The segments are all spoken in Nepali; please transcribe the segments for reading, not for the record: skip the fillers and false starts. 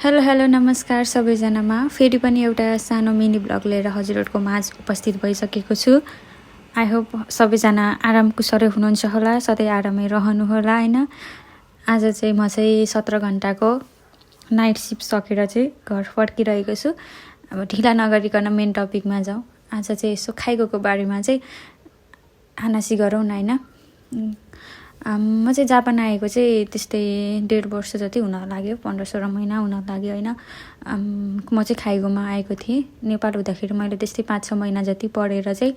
हेलो हेलो नमस्कार सबैजनामा फेरि पनि एउटा सानो मिनी ब्लग लिएर हजुरहरूको माझ उपस्थित भइसकेको छु। आई होप सबैजना आराम कुशलै हुनुहुन्छ होला, सधैँ आरामै रहनुहोला हैन। आज चाहिँ म चाहिँ 17 घण्टाको नाइट सिफ्ट सकेर चाहिँ घर फर्किरहेको छु। अब ढिला नगरिकन मेन टपिकमा जाउँ। आज चाहिँ यसो खाइगएको बारेमा चाहिँ हानासी गरौँ न हैन। म चाहिँ जापान आएको चाहिँ त्यस्तै 1.5 वर्ष जति हुन लाग्यो, 15-16 महिना हुन लाग्यो हैन। म चाहिँ खाइगोमा आएको थिएँ। नेपाल हुँदाखेरि मैले त्यस्तै 5-6 महिना जति पढेर चाहिँ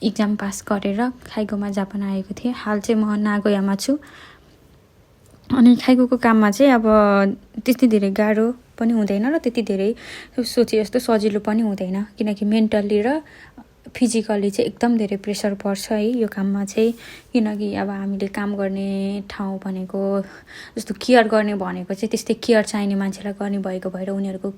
इक्जाम पास गरेर खाइगोमा जापान आएको थिएँ। हाल चाहिँ म नागोयामा छु। अनि खाइगोको काममा चाहिँ अब त्यति धेरै गाह्रो पनि हुँदैन र त्यति धेरै सोचे जस्तो सजिलो पनि हुँदैन, किनकि मेन्टली र फिजिकली चाहिँ एकदम धेरै प्रेसर पर्छ है यो काममा चाहिँ। किनकि अब हामीले काम गर्ने ठाउँ भनेको जस्तो केयर गर्ने भनेको चाहिँ त्यस्तै केयर चाहिने मान्छेलाई गर्ने भएको भएर उनीहरूको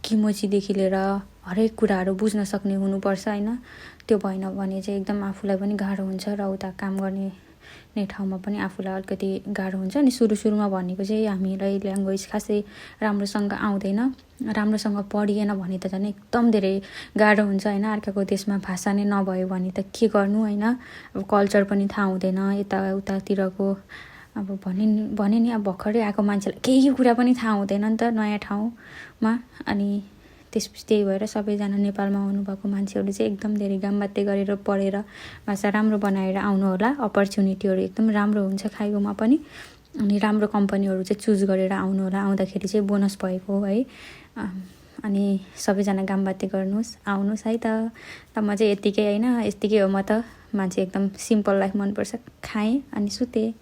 किमोजीदेखि लिएर हरेक कुराहरू बुझ्न सक्ने हुनुपर्छ हैन। त्यो भएन भने चाहिँ एकदम आफूलाई पनि गाह्रो हुन्छ र उता काम गर्ने ठाउँमा पनि आफूलाई अलिकति गाह्रो हुन्छ। अनि सुरुमा भनेको चाहिँ हामीलाई ल्याङ्ग्वेज खासै राम्रोसँग आउँदैन, राम्रोसँग पढिएन भने त झन् एकदम धेरै गाह्रो हुन्छ हैन। अर्काको देशमा भाषा नै नभयो भने त के गर्नु हैन। अब कल्चर पनि थाहा हुँदैन उतातिरको। अब भने नि अब भर्खरै आएको मान्छेलाई केही कुरा पनि थाहा हुँदैन नि त नयाँ ठाउँमा। अनि त्यही भएर सबैजना नेपालमा आउनुभएको मान्छेहरू चाहिँ एकदम धेरै गामबात्ते गरेर पढेर भाषा राम्रो बनाएर आउनु होला। अपर्च्युनिटीहरू एकदम राम्रो हुन्छ खाइगोमा पनि। अनि राम्रो कम्पनीहरू चाहिँ चुज गरेर आउनु होला। आउँदाखेरि चाहिँ बोनस भएको है। अनि सबैजना गामबात्ते गर्नुहोस्, आउनुहोस् है त। म चाहिँ यतिकै हैन, यतिकै हो। म त मान्छे एकदम सिम्पल लाइफ मनपर्छ। खाएँ अनि सुतेँ।